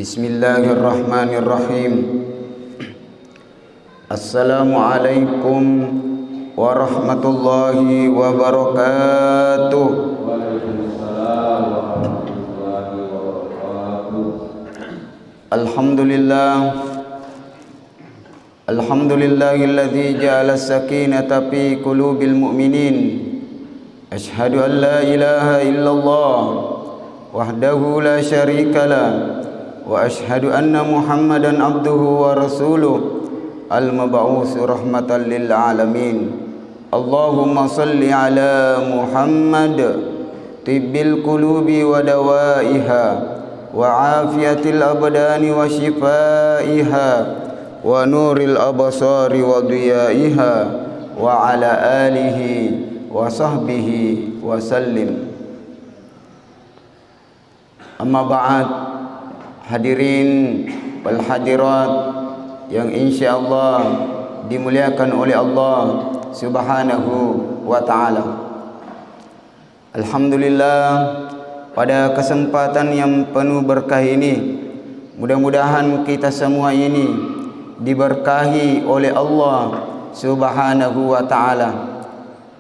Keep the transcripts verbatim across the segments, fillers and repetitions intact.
Bismillahirrahmanirrahim. Assalamualaikum warahmatullahi wabarakatuh. Alhamdulillah. Alhamdulillahilladzi ja'ala sakinata fi qulubil mu'minin. Asyhadu an la ilaha illallah wahdahu la syarikalah, wa asyhadu anna Muhammadan abduhu wa rasuluh, al-mab'usu rahmatan lil alamin. Allahumma salli ala Muhammad, tibbil qulubi wa dawaiha, wa afiyatil abdani wa syifaiha, wa nuril absari wa diyaiha, wa ala alihi wa sahbihi wa sallim. Amma ba'd, hadirin wal hadirat yang insyaallah dimuliakan oleh Allah Subhanahu wa Ta'ala. Alhamdulillah, pada kesempatan yang penuh berkah ini, mudah-mudahan kita semua ini diberkahi oleh Allah Subhanahu wa Ta'ala.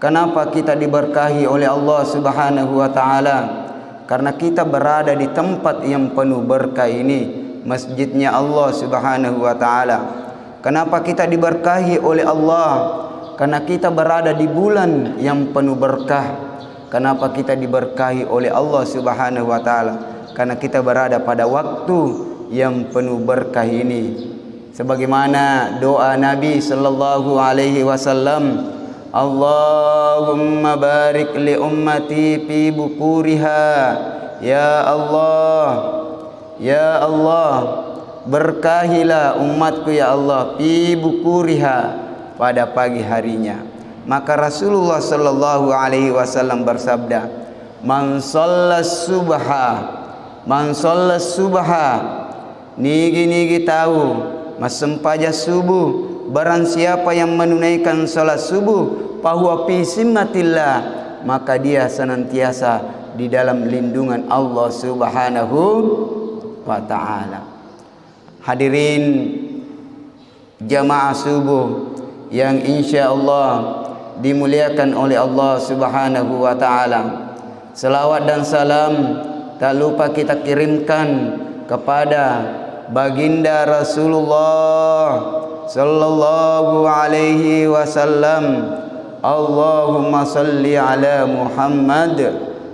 Kenapa kita diberkahi oleh Allah Subhanahu wa Ta'ala? Karena kita berada di tempat yang penuh berkah ini, masjidnya Allah Subhanahu wa Ta'ala. Kenapa kita diberkahi oleh Allah? Karena kita berada di bulan yang penuh berkah. Kenapa kita diberkahi oleh Allah Subhanahu wa Ta'ala? Karena kita berada pada waktu yang penuh berkah ini. Sebagaimana doa Nabi sallallahu alaihi wasallam, "Allahumma barik li ummati fi bukuriha." Ya Allah, ya Allah, berkahilah umatku, ya Allah, fi bukuriha, pada pagi harinya. Maka Rasulullah sallallahu alaihi wasallam bersabda, "Man shalla subha, man shalla subha," nigi-nigi tau massempajang subuh, barang siapa yang menunaikan salat subuh, fahuwa fi zimmatillah, maka dia senantiasa di dalam lindungan Allah Subhanahu wa Ta'ala. Hadirin jamaah subuh yang insya Allah dimuliakan oleh Allah Subhanahu wa Ta'ala. Selawat dan salam tak lupa kita kirimkan kepada Baginda Rasulullah sallallahu alaihi wasallam. Allahumma salli ala Muhammad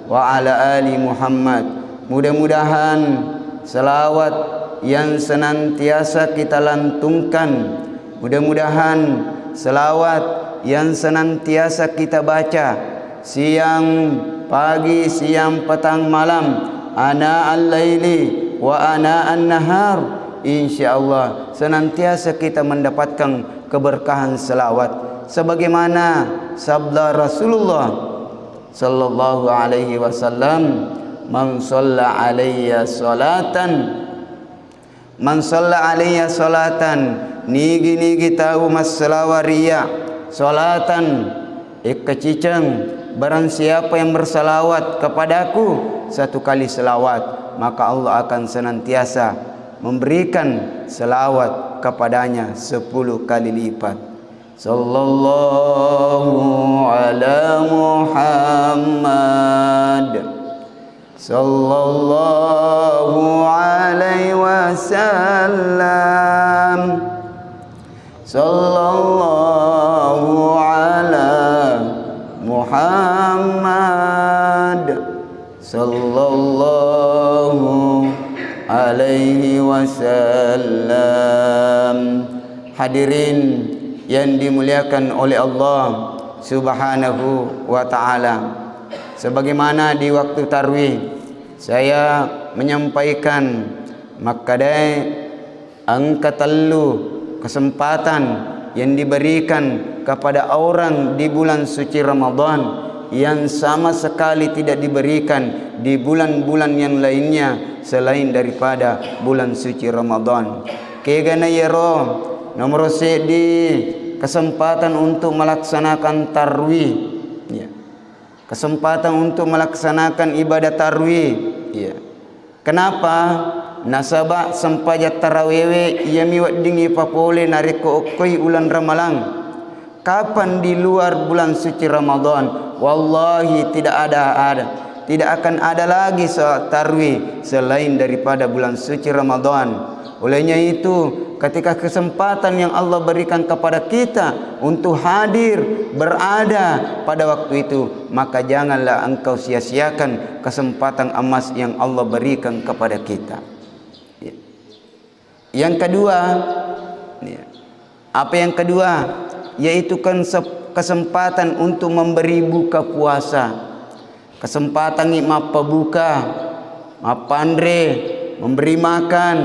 wa ala ali Muhammad. Mudah-mudahan selawat yang senantiasa kita lantungkan, mudah-mudahan selawat yang senantiasa kita baca siang, pagi, siang, petang, malam, ana al-laili wa ana an-nahar, insya Allah senantiasa kita mendapatkan keberkahan selawat. Sebagaimana sabda Rasulullah sallallahu alaihi wasallam, "Man shalla alayya salatan, man shalla alayya salatan," nigi-nigi tau massalawa ri iyya, salatan, ekkaciceng, barang siapa yang bersalawat kepadaku satu kali salawat, maka Allah akan senantiasa memberikan salawat kepadanya sepuluh kali lipat. Sallallahu ala Muhammad. Sallallahu alaihi wasallam. Sallallahu ala Muhammad. Sallallahu alaihi wasallam. Hadirin yang dimuliakan oleh Allah Subhanahu wa Ta'ala, sebagaimana di waktu tarwih saya menyampaikan, makkedai engka tellu kesempatan yang diberikan kepada orang di bulan suci Ramadan yang sama sekali tidak diberikan di bulan-bulan yang lainnya selain daripada bulan suci Ramadan. Kegana yero nomoro seddi, kesempatan untuk melaksanakan tarwih. Ya. Kesempatan untuk melaksanakan ibadah tarwih. Ya. Kenapa? Nasaba sempajang tarawewe iyami weddingngi papole narekko okkoi uleng Ramalang. Kapan di luar bulan suci Ramadan? Wallahi, tidak ada, ada, tidak akan ada lagi salat tarwih selain daripada bulan suci Ramadan. Olehnya itu, ketika kesempatan yang Allah berikan kepada kita untuk hadir, berada pada waktu itu, maka janganlah engkau sia-siakan kesempatan emas yang Allah berikan kepada kita. Ya. Yang kedua, ya, apa yang kedua? Yaitu kan sep-, kesempatan untuk memberi buka puasa. Kesempatangngi mappabuka, mappanre, memberi makan,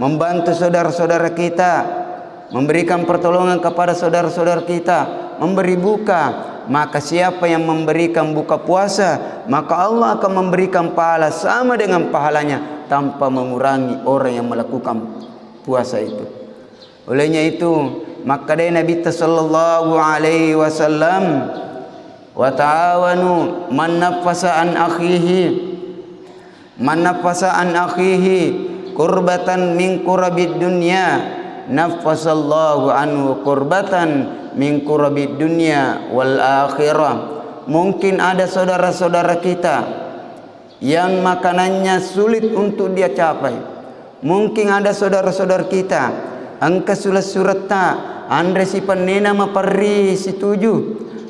membantu saudara-saudara kita, memberikan pertolongan kepada saudara-saudara kita, memberi buka. Maka siapa yang memberikan buka puasa, maka Allah akan memberikan pahala sama dengan pahalanya tanpa mengurangi orang yang melakukan puasa itu. Olehnya itu, makkedai Nabitta sallallahu alaihi wasallam, "Wa ta'awanu man naffasa an akhihi, man naffasa an akhihi kurbatan min kurabid dunya, naffasallahu anhu kurbatan min kurabid dunya wal akhirah." Mungkin ada saudara-saudara kita yang makanannya sulit untuk dia capai. Mungkin ada saudara-saudara kita, engka sula-suretta, anre sipennena maperri situju,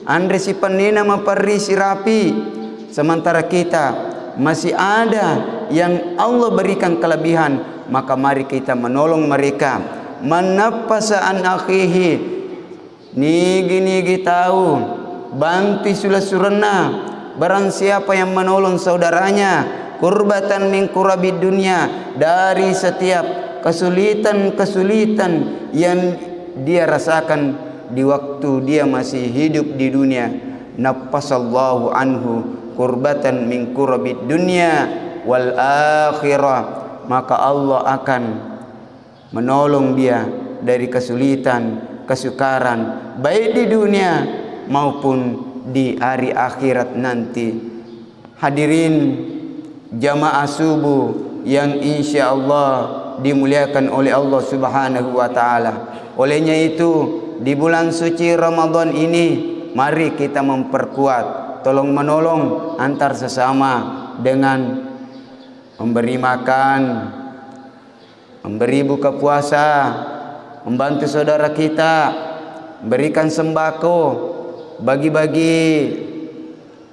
anre sipennena maperri sirapi, sementara kita masih ada yang Allah berikan kelebihan, maka mari kita menolong mereka. Man naffasa an akhihi, nigi-nigi tau bantui sula-surenna, barang siapa yang menolong saudaranya, kurbatan min kurabid dunia, dari setiap kesulitan-kesulitan yang dia rasakan di waktu dia masih hidup di dunia, naffasallahu anhu kurbatan min kurabid dunia wal akhirah, maka Allah akan menolong dia dari kesulitan, kesukaran, baik di dunia maupun di hari akhirat nanti. Hadirin jamaah subuh yang insya Allah dimuliakan oleh Allah Subhanahu wa Ta'ala. Olehnya itu, di bulan suci Ramadan ini, mari kita memperkuat, tolong menolong antar sesama dengan memberi makan, memberi buka puasa, membantu saudara kita, memberikan sembako, bagi-bagi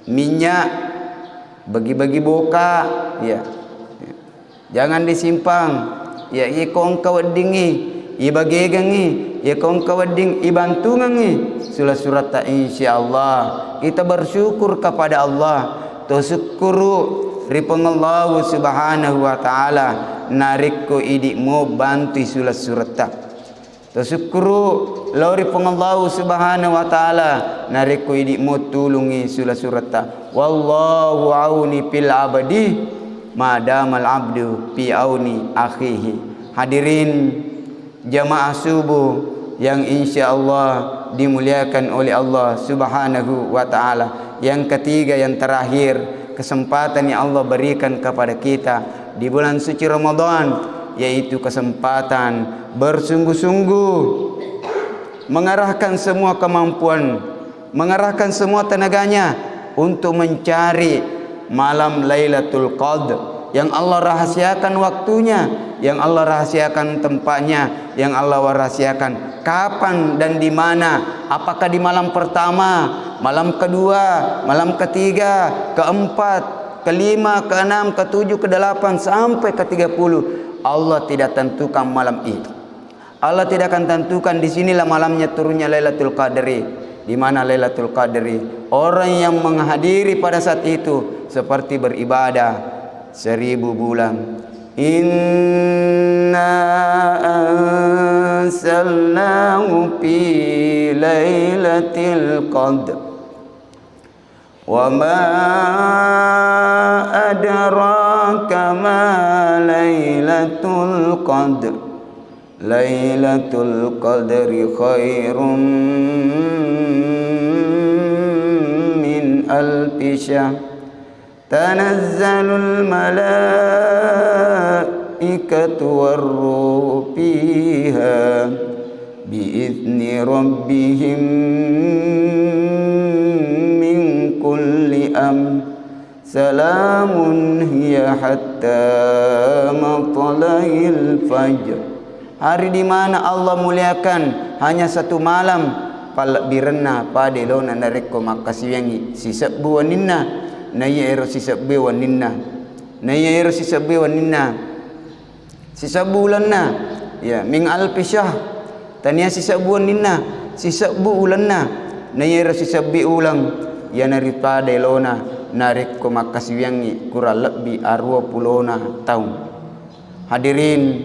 minyak, bagi-bagi boka, ya. Jangan disimpan. Ya, iko engka weddingngi, ibagegengngi, iko engka wedding ibantungengngi sula-suratta, insya Allah. Kita bersyukur kepada Allah. To sukkuru ri Puang Allahu Subhanahu wa Ta'ala narekko idi'mu bantui sula-suretta. To sukkuru lao ri Puang Allahu Subhanahu wa Ta'ala narekko idi'mu tulungi sula-suretta. Wallahu auni fil abdi madamal abdu fi auni akhihi. Hadirin jamaah subuh yang insya Allah dimuliakan oleh Allah Subhanahu wa Ta'ala. Yang ketiga, yang terakhir, kesempatan yang Allah berikan kepada kita di bulan suci Ramadan, yaitu kesempatan bersungguh-sungguh mengerahkan semua kemampuan, mengerahkan semua tenaganya untuk mencari malam Lailatul Qadr yang Allah rahasiakan waktunya, yang Allah rahasiakan tempatnya, yang Allah rahasiakan kapan dan di mana. Apakah di malam pertama, malam kedua, malam ketiga, keempat, kelima, keenam, ketujuh, kedelapan, sampai ke tiga puluh? Allah tidak tentukan malam itu. Allah tidak akan tentukan di sinilah malamnya turunnya Lailatul Qadri, di mana Lailatul Qadri. Orang yang menghadiri pada saat itu seperti beribadah seribu bulan. Inna anzalnahu fi lailatul qadr. Wa ma adraka ma lailatul qadr. Lailatul qadri khairum min alfi syahr. Tanazzalul malaikatu warruhu fiha biizni rabbihim min kulli amr. Salamun hiya hatta matla'il fajr. Hari di mana Allah muliakan hanya satu malam, pallebbirenna pada elona narekko makkasiwiangngi sisebbu wenninna. Naiya ero sisebbu wenninna, naiya ero sisebbu wenninna, sisebbu ulenna, ya, min alfi syahr, tania sisebbu wenninna, sisebbu ulenna, naiya ero sisebbu uleng, iyanaripada elona narekko makkasiwiangngi kurang lebbi aruwa pulona taung. Hadirin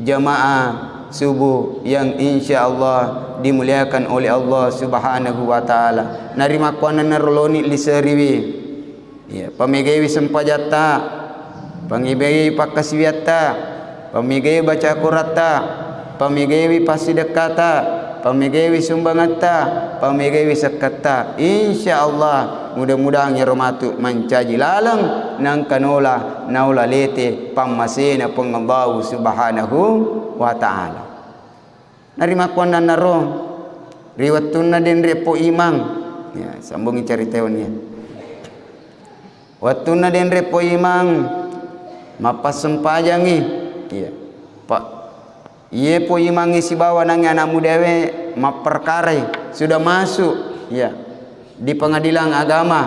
jamaah subuh yang insya Allah dimuliakan oleh Allah Subhanahu wa Ta'ala. Narimakkuannanaro loni liseriwi. Iya, pamegaiwi sempajatta, pamegaiwi pakkasiwiatta, pamegaiwi baca Quratta, pamegaiwi passidekkata, pamegaiwi sumbangatta, pamegaiwi sekketta. Insya Allah, mudah-mudahan iyaro matu mancaji laleng, nangka nola, naola lete pammasena Puang Allahu Subhanahu wa Ta'ala. Narimakkuannanaro, ri wettunna denre Po Imang, ya, sambungi carita wenni. Wettunna denre Po Imang, mappassempajangngi, iya, Pa, iye Po Imangnge sibawa nangnge anak mudawe mapperkarai, sudah masuk, iya, di pengadilan agama,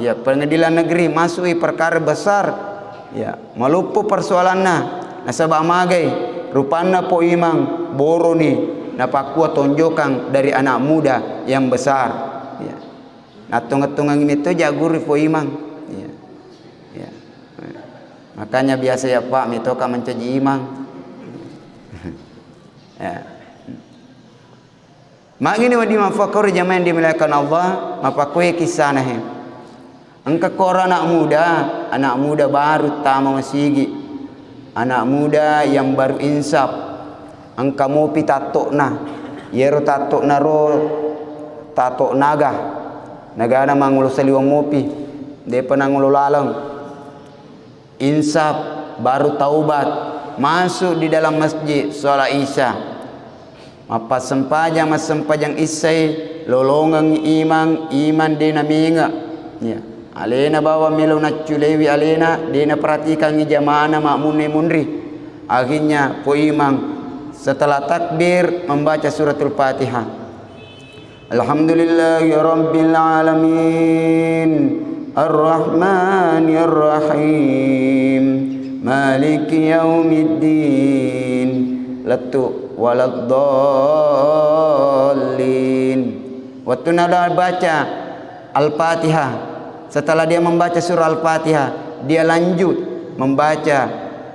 ya, pengadilan negeri, masui perkara besar, ya, maloppo persoalanna, nasaba magai rupanna Po Imang boroni napakkua tonjokan dari anak muda yang besar, ya. Nattongeng-tongengi metto jagguru Po Imang, ya. Ya. Makanya biasa ya Pak, metoka mencaji imang. Ya. Magini wedding mafakkauri jamaah yang dimuliakan Allah, mapakkoe kissana he. Engka koro anak muda, anak muda baru tama masigi. Anak muda yang baru insaf. Engka mopi tattokna. Yero tattokna ro, tattok naga. Nagana mangulo saliweng mopi. Depa nangulo laleng. Insaf, baru taubat, masuk di dalam masjid, sholat Isya. Mappassempajang, massempajang Isyai, lolongengngi imang, imang de namenge. Ya. Alena bawang melo nacculewi alena, de naperhatikangngi jamaana makmunna munri. Akhirnya, po imang setelah takbir membaca suratul Fatihah. Alhamdulillahi rabbil alamin. Arrahmanir rahim. Maliki yaumiddin. Lettu, waladdallin. Wettunna baca Al-Fatihah, setelah dia membaca surah Al-Fatihah, dia lanjut membaca,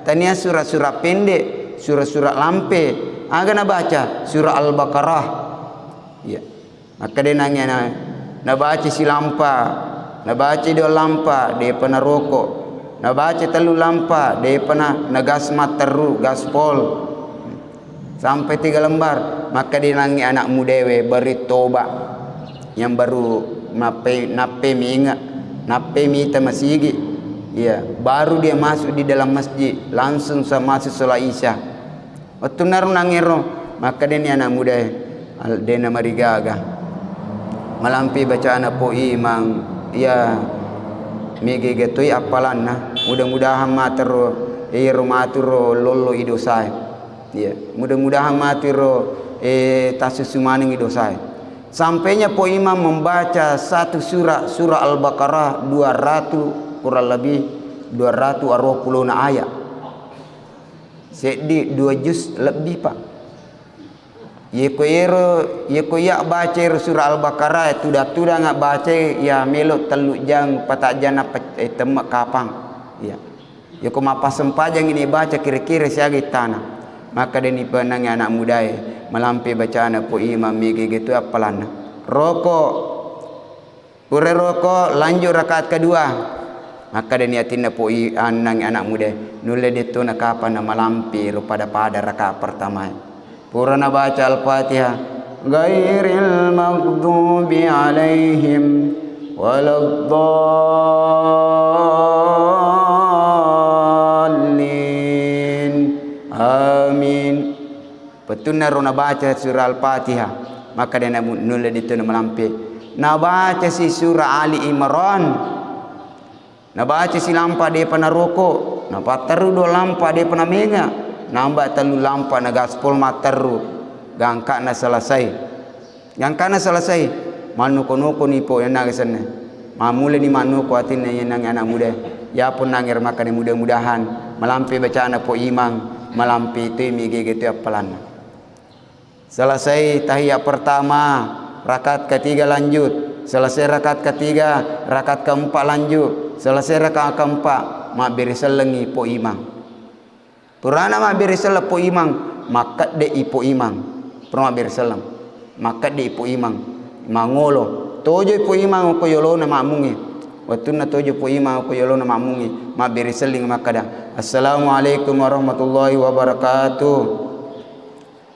tania surah-surah pendek, surah-surah lampe. Aga nabaca? Surah Al-Baqarah. Iya. Makkedai nangnge na, nabaca silampa, nabaca dua lampa, depa naroko. Nabaca tellu lampa, depa na, nagas matteru, gaspol. Sampai tiga lembar, makkedai nangnge anak mudaewe, beri toba. Yang baru nappe, nappe minge, nappe mita masigi. Iya, baru dia masuk di dalam masjid, langsung sa-, masuk sholat Isya. Wettunna ro nangngero, makkedani anak mudae, al-, dena marigaga. Malampi bacana po imang, iya, megega toi appalanna. Mudah-mudahan matero, ero maturo lollo i dosae. Iya, mudah-mudahan matiro, eh, tassusu manengi dosae. Sampainya po imang membaca satu surah, surah Al-Baqarah dua ratus, kurang lebih dua ratus aruwa pulona ayat. Seddi dua juz lebbi, Pak. Yeko ero, yeko iya baca ero surah Al-Baqarah, tudang-tudang baca iya melo tellu jang, patajana pe-, eh, temme kapang. Iya. Yeko mappasempajang ini baca kira-kira siaga ittana. Maka deni penangi anak mudae, malampe bacana po imang mega-mega tu appalanna. Roko. Pura roko, lanjut rakaat kedua. Makkedani atinna po i-, annang anak muda, nulle detto nakapang namalampe ro pada-pada rakaat pertama. Pura nabaca Al-Fatihah, ghairil maghdubi alaihim waladdallin. Amin. Pettunna ro nabaca surah Al-Fatihah, maka dena mu-, nulle dittu namalampe. Nabaca si surah Ali Imran. Nabaca si lampa depa naroko, napatteru do lampa depa namenga. Namba tellu lampa nagaspol matteru. Gangkana selesai. Gangkana selesai, mannuko-nuko ni po ena gesenna. Mamulani mannuko atinna yenang anak muda. Yapun nangir makane mudah-mudahan malampe bacana po imang, malampe tu mega-mega tu appalanna. Selesai tahiyat pertama, rakaat ketiga lanjut. Selesai rakaat ketiga, rakaat keempat lanjut. Selesai rakaat keempat, mabbere sellengi po imang. Purana mabbere selleng po imang, makkedde i po imang. Pura mabbere selleng, makkedde i po imang. Mangolo. Tojo i po imang ko yolona makmungnge. Wettunna tojo po imang ko yolona makmungnge, mabbere selling makkeda, "Assalamualaikum warahmatullahi wabarakatuh."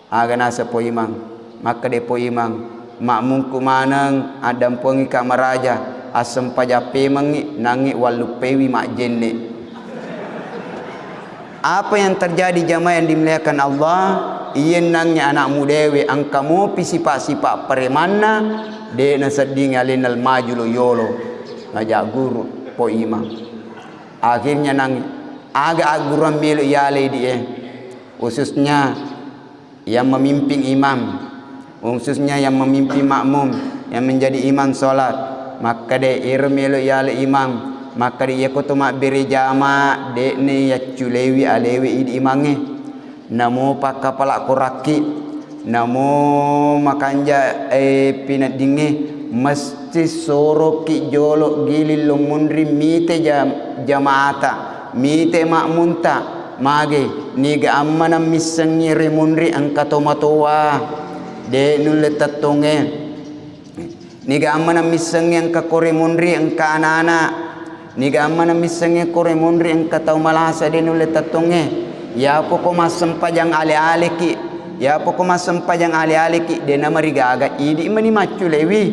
Aga nasa po imang. Makkeda po imang, "Makmungku maneng, addampengi ka maraja, assempajang pemengngi, nangngi walluppeiwi majjenne." Apa yang terjadi jamaah yang dimuliakan Allah? Iya nangngi anak mudewe engka mopi sifat-sifat premanna, de naseddingi alena maju lo yolo, najagguru po imang. Akhirnya nang aga agguruang melo yale di e, khususnya yang memimpin imam, khususnya yang memimpin makmum, yang menjadi imam sholat, makkeda ero melo yale imam, makkeda iyako to mabbere jama, de'ne yacculewi alewe idi imangnge. Namo pakkapala korakki, namo makanja, eh, pineddingnge, mesti soroki jolo giling lo munri mite jam-, jamaata, mite makmunta. Mage, niga ammaneng missengngi ri munri engka tomatoa, de nulle tettongnge. Niga ammaneng missengnge engka kore munri engka anana. Niga ammaneng missengnge kore munri engka tau malasa de nulle tettongnge. Yapoko massempajang ale-aleki, yapoko massempajang ale-aleki, de namarigaga, idi mani macculewi,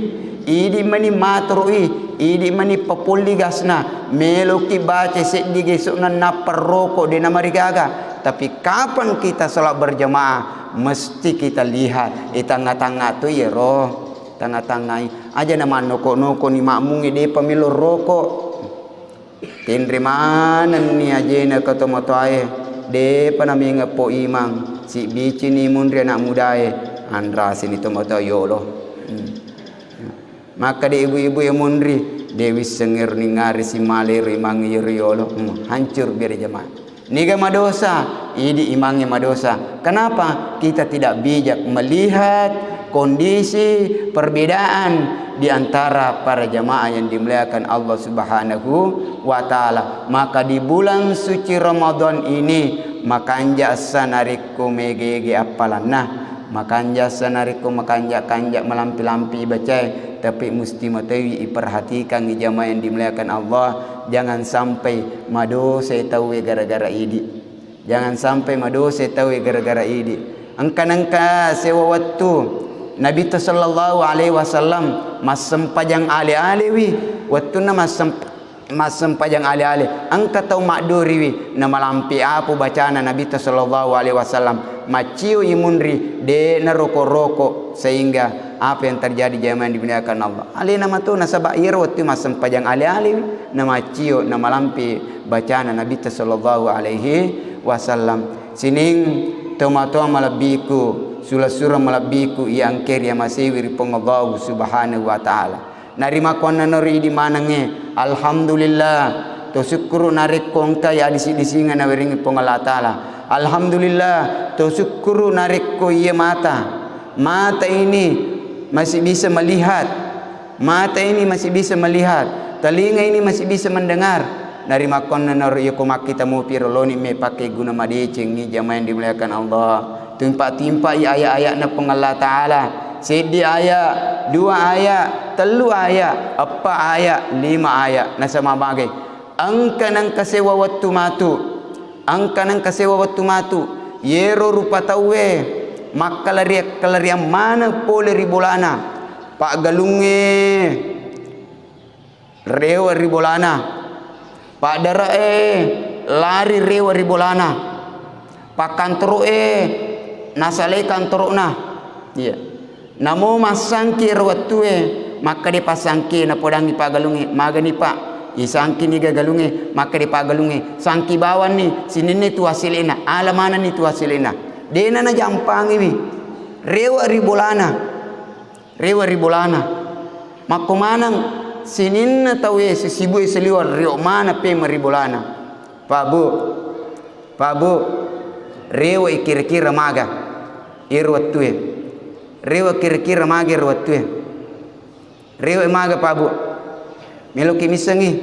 idi mani matoroi, idi mani papolli gasna, meloki baca seddi gesokna nappa roko, de namarigaga. Tapi kapan kita sholat berjamaah, mesti kita lihat, eh, tangnga-tangnga tu yero, tangnga-tangngai. Aja namannoko-noko ni makmungnge depa melo roko. Tenre manenni ajena ko tomatoae, depa namenga po imang, sibbicini munri anak mudae, anrasini tomatoa yolo. Hmm. Makkeda ibu-ibu e munri, de wisseng ero ningari simale ero imang ero yolo. Hmm, hancur bere jamaah. Niga madosa? Idi imangnge madosa. Kenapa? Kita tidak bijak melihat kondisi perbedaan di antara para jamaah yang dimuliakan Allah Subhanahu wa Ta'ala. Maka di bulan suci Ramadan ini, makanja essa narekko mega-ega appalanna. Makanja essa narekko makanja-kanja malampi-lampi ibacae, tapi musti matoiwi iperhatikan jamaah yang dimuliakan Allah. Jangan sampai madosai tauwe gara-gara idi. Jangan sampai madosai tauwe gara-gara idi. Engka nengka sewa wettu Nabitta sallallahu alaihi wasallam massempajang ale-alewi, wettunna massem-, massempajang ale-ale, engka tau maddoriwi, namalampe apu bacana Nabitta sallallahu alaihi wasallam, maccio i munri, de naroko-roko, sehingga apa yang terjadi jamaah yang dimuliakan Allah. Alena mato nasaba iyaro wettu massempajang ale-alewi, namaccio, namalampe bacana Nabitta sallallahu alaihi wasallam. Sining tomatoa malebbiku, sula-sura malebbiku, iya engke riamasewi ri Puang Allahu Subhanahu wa Ta'ala. Narimakkuannanaro idi manengnge, alhamdulillah, to sukkuru narekko engkai adisi-disingeng nawerengngi Puang Allah Ta'ala. Alhamdulillah, to syukkuru narekko iye mata. Mata ini masih bisa melihat. Mata ini masih bisa melihat. Telinga ini masih bisa mendengar. Narimakkonna naro iya ko makkita mupi ro loni me pakkeguna madecengngi jamaah yang dimuliakan Allah. Timpa-timpai ayat-ayatna Puang Allah Ta'ala. Seddi ayat, dua ayat, tellu ayat, eppa ayat, lima ayat. Nasaba magai. Engka nengka sewa wettu matu. Engka nengka sewa wettu matu. Yero rupa tauwe makkalari-, kalariang maneng pole ri bolana. Paggalungnge rewe ri bolana. Paddare'e lari rewe ri bolana. Pakkantoro'e nasalai kantoro'na. Iya. Namo massangki ero wettue, makkeda passangki napodangngi paggalungnge, "Magani, Pak?" Isangki niga galungnge, makkeda paggalungnge, "Sangki bawanni, sininna tu hasilena, ala manenni tu hasilena." Dena najampangiwi. Rewe ri bolana. Rewe ri bolana. Makko maneng sininna tauwe sisibue saliweng rewe maneng pemeng ri bolana. Pak Bu, Pak Bu, rewe kira-kira maga ero wettue. Rewe kira-kira maga ero wettue. Rewe maga Pak Bu. Meloki missengi.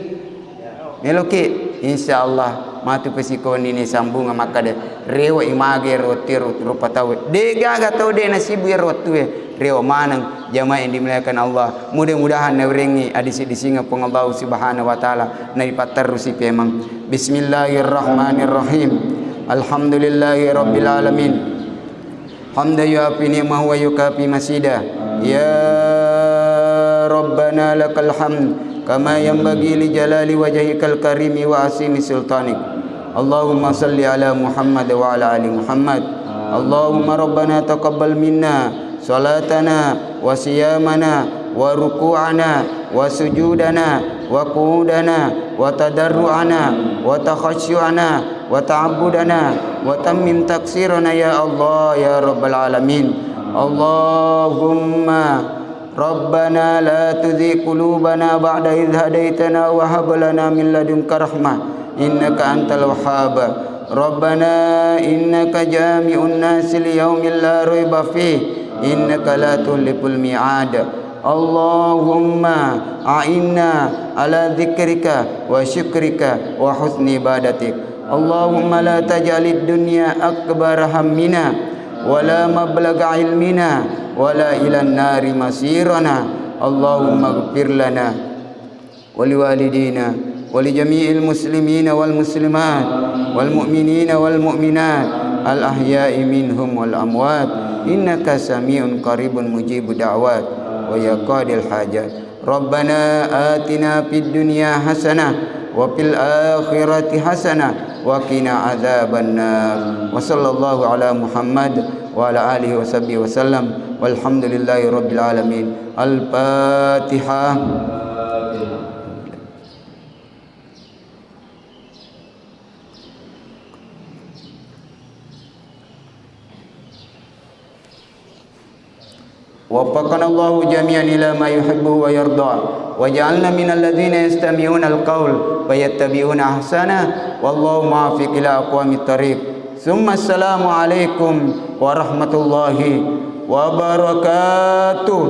Meloki, insya Allah matu pesikoni ni sambunga makkada rewe maga ero wettue ro-, rupa tauwe. De gaga tau de nasibu ero wettue. Rewe maneng jamaah yang dimuliakan Allah. Mudah-mudahan nawerengngi adisi-disingeng Puang Allah Subhanahu wa Ta'ala, naipatterrusi pemeng. Bismillahirrahmanirrahim. Alhamdulillahi Rabbil Alamin. Hamdan yuafi ni'mahu wa yukafi masida. Ya Rabbana lakal hamd kama yanbaghi li jalali wajhikal karimi wa asimi sultanik. Allahumma salli ala Muhammad wa ala ali Muhammad. Allahumma Rabbana taqabbal minna salatana wa siyamana wa ruku'ana wa sujudana wa qu'udana wa tadarru'ana wa takhasyu'ana wa ta'abbudana wa tammim taksirana ya Allah ya Rabbal Alamin. Allahumma Rabbana la tuzigh qulubana ba'da idh hadaytana wa hab lana min ladunka rahmah innaka antal wahhab. Rabbana innaka jami'un nasi liyaumin la raiba fih innaka la tukhliful mi'ad. Allahumma a'inna ala dzikrika wa syukrika wa husni ibadatik. Allahumma la taj'alid dunya akbara hammina wa la mablagha ilmina wa la ilan nari masirana. Allahumma ighfir lana ولوالدينا ولجميع المسلمين والمسلمات والمؤمنين والمؤمنات الأحياء منهم والأموات إنك سميع قريب مجيب الدعوات ويا قاضي الحاجات. ربنا آتنا في الدنيا حسنة وفي الآخرة حسنة وقنا عذاب النار. وصلى الله على محمد وعلى آله وصحبه وسلم. والحمد لله رب العالمين. Al-Fatihah. وفقنا الله جميعا إلى ما يحبه ويرضى، واجعلنا من الذين يستمعون القول فيتبعون أحسنه، والله موفق إلى أقوم الطريق. ثم السلام عليكم ورحمة الله وبركاته.